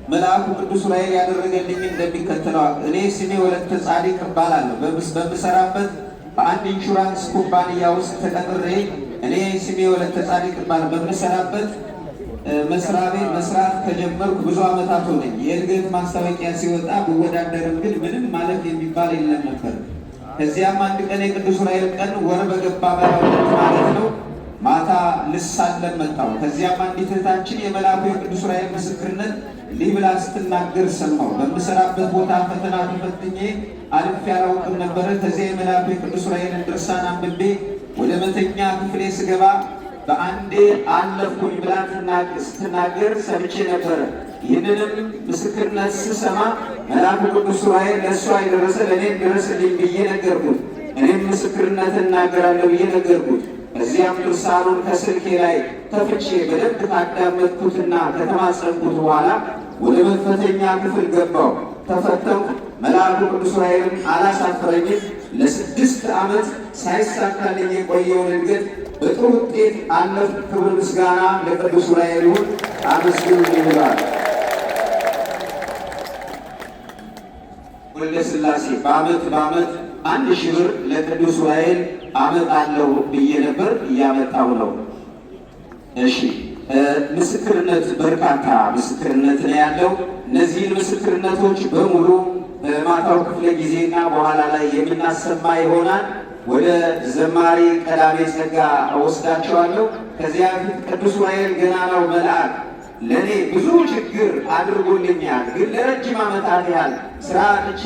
መልአኩ ቅዱስ ዑራኤል ያደረገልኝ እንደሚከተለው። እኔ ስሜ ወለተ ጻድቅ እባላለሁ። በምሰራበት በአንድ ኢንሹራንስ ኩባንያ ውስጥ ተቀጥሬ፣ እኔ ስሜ ወለተ ጻድቅ እባላለሁ። በምሰራበት መስሪያ ቤት መስራት ከጀመርኩ ብዙ ዓመታት ሆነኝ። የእድገት ማስታወቂያ ሲወጣ ብወዳደርም ግን ምንም ማለት የሚባል የለም ነበር። ከዚያም አንድ ቀን የቅዱስ ዑራኤል ቀን ወር በገባ በ22 ማለት ነው፣ ማታ ልሳለም መጣሁ። ከዚያም አንዲት እህታችን የመልአኩ የቅዱስ ዑራኤል ምስክርነት እንዲህ ብላ ስትናገር ሰማሁ። በምሰራበት ቦታ ፈተና ተፈትኜ አልፌ አላውቅም ነበረ። ከዚያ የመልአኩ የቅዱስ ዑራኤልን ድርሳን አንብቤ ወደ መተኛ ክፍሌ ስገባ በአንዴ አለፍኩኝ ብላ ስትናገር ሰምቼ ነበረ። ይህንንም ምስክርነት ስሰማ መልአኩ ቅዱስ ዑራኤል ለእሷ የደረሰ ለእኔም ድረስልኝ ብዬ ነገርኩት። እኔም ምስክርነት እናገራለሁ ብዬ ነገርኩት። እዚያም ድርሳኑን ከስልኬ ላይ ከፍቼ በደንብ ካዳመጥኩትና ከተማጸንኩት በኋላ ወደ መፈተኛ ክፍል ገባው። ተፈተንኩ። መልአኩ ቅዱስ ዑራኤልም አላሳፈረኝም። ለ6 ዓመት ሳይሳካልኝ የቆየውን እድገት በጥሩ ውጤት አለፍኩ። ክብር ምስጋና ለቅዱስ ዑራኤል ይሁን። አመስግኑልኝ ብለዋል። ወልደ ሥላሴ በዓመት በዓመት 1000 ብር ለቅዱስ ዑራኤል አመጣለሁ ብዬ ነበር፣ እያመጣሁ ነው። እሺ፣ ምስክርነት በርካታ ምስክርነት ነው ያለው። እነዚህን ምስክርነቶች በሙሉ በማታው ክፍለ ጊዜና በኋላ ላይ የምናሰማ ይሆናል። ወደ ዘማሪ ቀዳሜ ጸጋ እወስዳቸዋለሁ። ከዚያ በፊት ቅዱስ ዑራኤል ገናናው መልአክ ለእኔ ብዙ ችግር አድርጎልኛል። ግን ለረጅም ዓመታት ያህል ስራ አጥቼ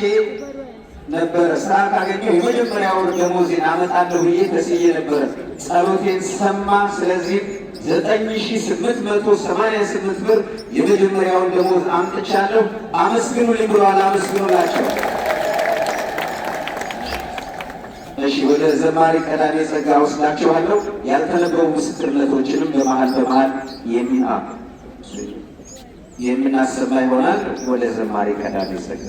ነበረ። ስራ ካገኘሁ የመጀመሪያ ወር ደሞዜን አመጣለሁ ብዬ ተስዬ ነበረ። ጸሎቴን ሰማ። ስለዚህ 9888 ብር የመጀመሪያውን ደሞዝ አምጥቻለሁ። አመስግኑልኝ ብለዋል። አመስግኑላቸው። እሺ፣ ወደ ዘማሪ ቀዳሜ ጸጋ ወስዳችኋለሁ። ያልተነበቡ ምስክርነቶችንም በመሀል በመሀል የምናሰማ ይሆናል። ወደ ዘማሪ ቀዳሜ ጸጋ።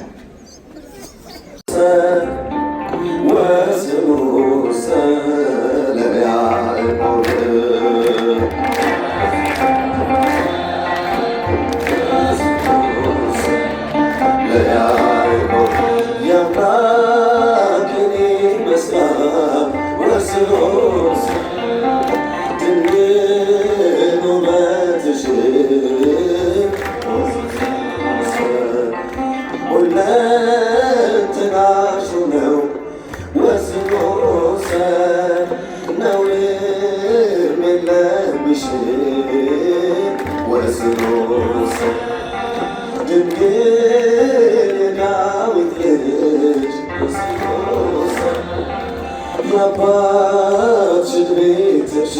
ወስሙ ለያዕቆብ። ለያዕቆብ የአምላክን ይመስላል ወስኖ ድንግል ውበትሽ ሁለንተናሽ ነው ወስኖ ነውርም የለብሽ ወስኖ ድንግል የዳዊት ልጅ የአባትሽን ቤትሽ